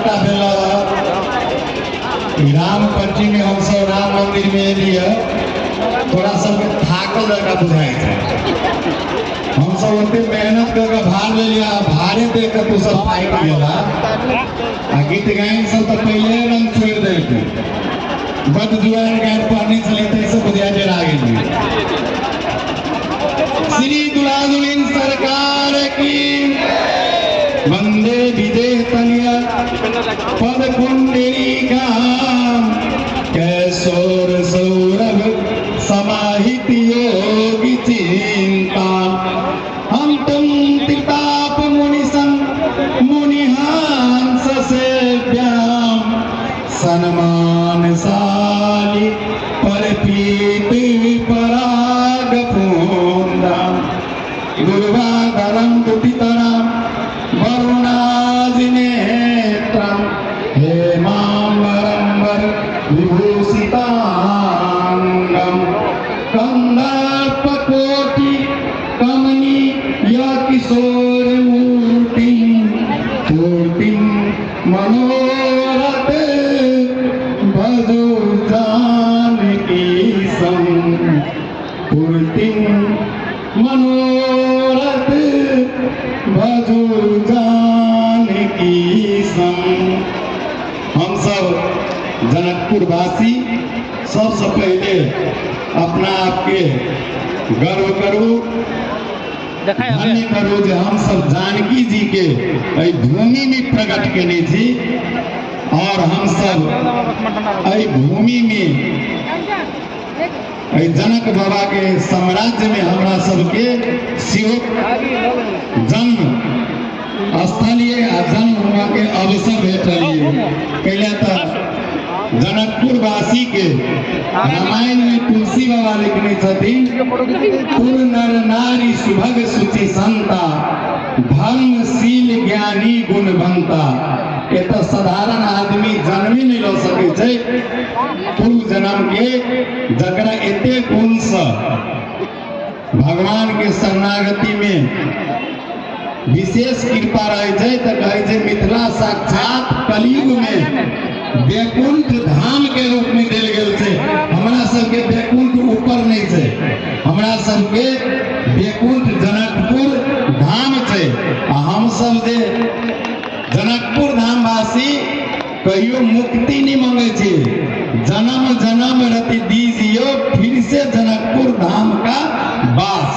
प्रसन्नता भेल। राम पट्टी में हम सब राम मंदिर में एलियै, थोड़ा सबके थाकल जकाँ बुझाइ छै। हम सब ओते मेहनत कऽ के भार लेलियै आ भारे देख कऽ तू सब थाकि गेला। आ गीत गायन सब तऽ पहिले रंग छोड़ि देलकै। बड जुआर गायन पढ़ने छलियै, ताहिसँ बुझाइ डेरा गेलियै। श्री दुल्हा दुल्हिन सरकार की। वंदे विदेह तनय पद पुंडरीकाम कैशोर सौरभ समाहित योगी चिंता। हम तुम त्रिताप मुनि संग मुनिहांस सेव्याम सन्मान साली पर प्रीति पराग पूंदा दुर्वाधरम दुतितराम वरुणाजिनेत्रम हेमाम्बरंबर विभूषितांगम कंदर्पकोटि कमनीय किशोर मूर्ति पूर्तिं मनोरथ भजो जानकी सं पूर्तिं मनोरथ भजो जानकी सं। हमसब जनकपुरवासी सबसँ पहिले अपना आपके गर्व करू, धन्य करू जे हमसब जानकी जी के एहि भूमि में प्रकट केने छी और हमसब एहि भूमि में, एहि जनक बाबा के साम्राज्य में हमरा सबके सेहो जन्म स्थलीय आ जन्म हुआ के अवसर भेटल। कैला तऽ जनकपुरवासी के रामायण में तुलसी बाबा लिखने छथिन, पुर नर नारी सुभग शुचि संता, धर्मशील ज्ञानी गुणवंता। एतऽ साधारण आदमी जन्मे नहि लऽ सकै छै। पूर्व जन्म के जकरा एते गुणसँ भगवान के शरणागति में विशेष कृपा रहै छै, तऽ कहै छै मिथिला साक्षात कलयुग में वैकुंठ धाम के रूप में देल गेल छै। हमरा सबके वैकुंठ ऊपर नहीं छै, हमरा सबके वैकुंठ जनकपुर धाम छै। आ हम सब जे जनकपुर धामवासी कहियो मुक्ति नहीं मांगे छी। जन्म जन्म रति दीजियो फिर से जनकपुर धाम का वास।